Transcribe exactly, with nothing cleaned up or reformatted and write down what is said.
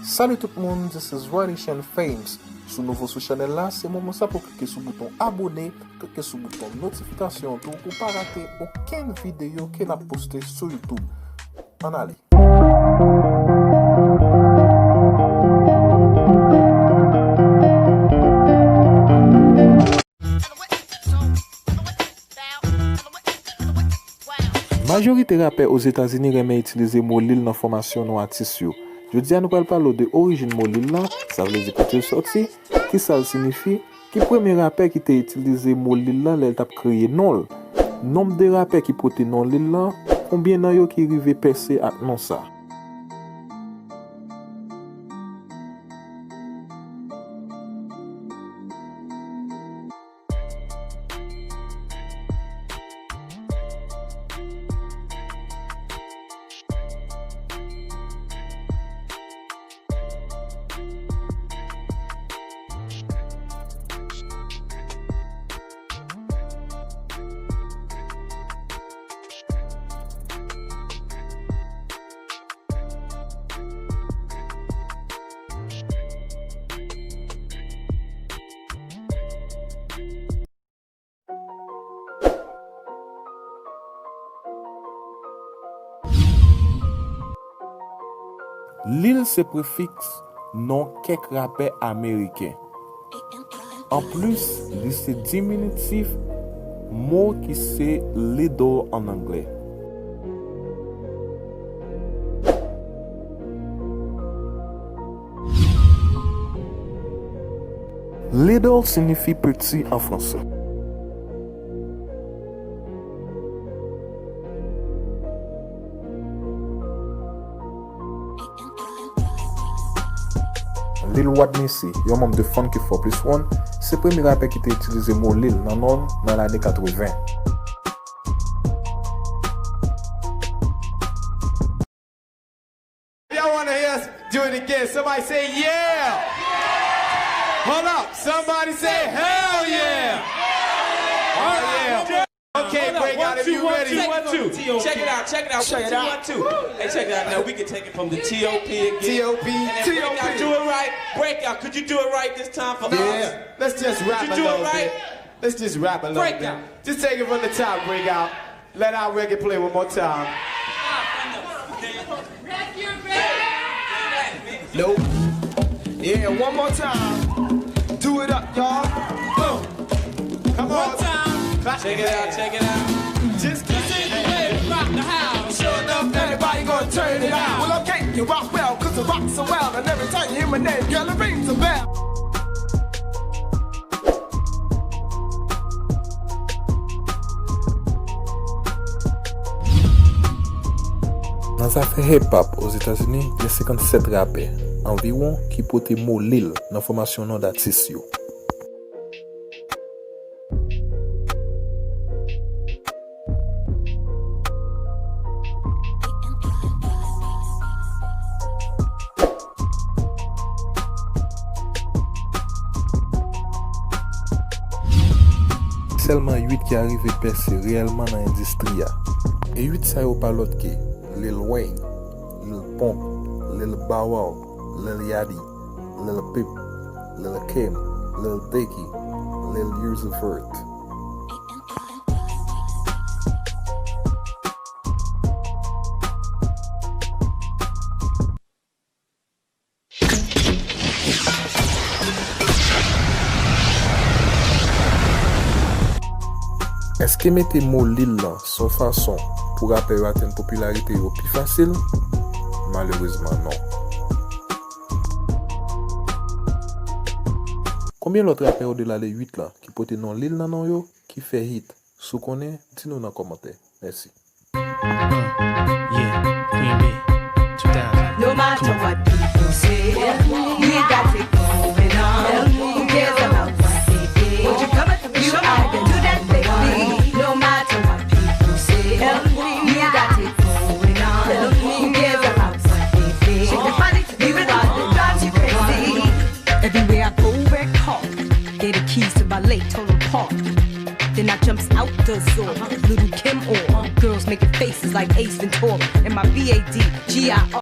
Salut tout moun, this is Radition Fames. Si w nouvo sou chanèl la, se moman sa pou w klike sou bouton abòne, klike sou bouton notifikasyon an tou pou w pa rate okenn videyo ke n ap poste sou YouTube. Ann ale! Majorite rapè Ozetazini renmen itilize mo Lil nan fòmasyon non atis yo. Jodi a, nou pral pale w de orijin mo Lil lan, sa vle di kote l sòti, kisa l siyifi, ki premye rapè ki te itilize mo Lil lan lè l t ap kreye non l. Nonb de rapè ki pote non Lil lan, konbyen nan yo ki rive pèse ak non sa? Lil se prefiks non kèk rapè ameriken. Anplis, li se diminitif mo ki se Lil Durk an anglè. Lil Durk siyifi peti an fransè. Lil Wadmessi, yon manm de Funky Four Plus One, se premye rapè ki te itilize mo Lil nan non l nan lane katreven. Y'all wanna hear us do it again? Somebody say, "Yeah!" Hold up. Somebody say, "Hell yeah!" Oh, yeah. Okay, break out if you ready. One, two, one, two. Check it out, check it out. One, two, one, two. Hey, check it out. Now we can take it from the T O P again. T O P. And then break out, do it right. Break out. Could you do it right this time for us? Yeah. Let's just rap a little bit. Let's just rap a little bit. Break out. Just take it from the top, break out. Let our reggae play one more time. Nope. Yeah, one more time. Do it up, y'all. Boom. Come on. One time. Clap your hands. Check it out, check it out. Just this is the way we rock the house. Sure enough, everybody gonna turn it out. Well, okay, you rock well, 'cause you rock so well, and every time you hear my name, girl, it rings a bell. Nan zafè hip hop Ozetazini, gen senkannsèt rapè anviwon ki pote mo Lil nan fòmasyon non d'atis yo. Sèlman uit ki arive pèse reyèlman nan endistri a. E uit sa yo pa lòt ke Lil Wayne, Lil Pump, Lil Bow Wow, Lil Yachty, Lil Peep, Lil Kim, Lil Dicky, Lil Uzi Vert. Èske mete mo Lil lan se yon fason pou rapè yo atenn popilarite yo pi fasil? Malerezman, non. Konbyen lòt rapè odela de uit lan ki pote non Lil nan non yo ki fè hit? Si w konnen, di nou nan kòmantè. Mèsi. Uh, yeah, Queen B, two thousand. No matter what people say, we got it going on. Who cares about what they think? You are the new that they need. No matter what people say, we got it going on. Who cares about what they think? You are the drums, you crazy. Everywhere I go, red carpet. Gave the keys to Valet, total park. Then I jumps out the door. Little Kim or girls making faces like Ace Ventura. And my B A D G I R.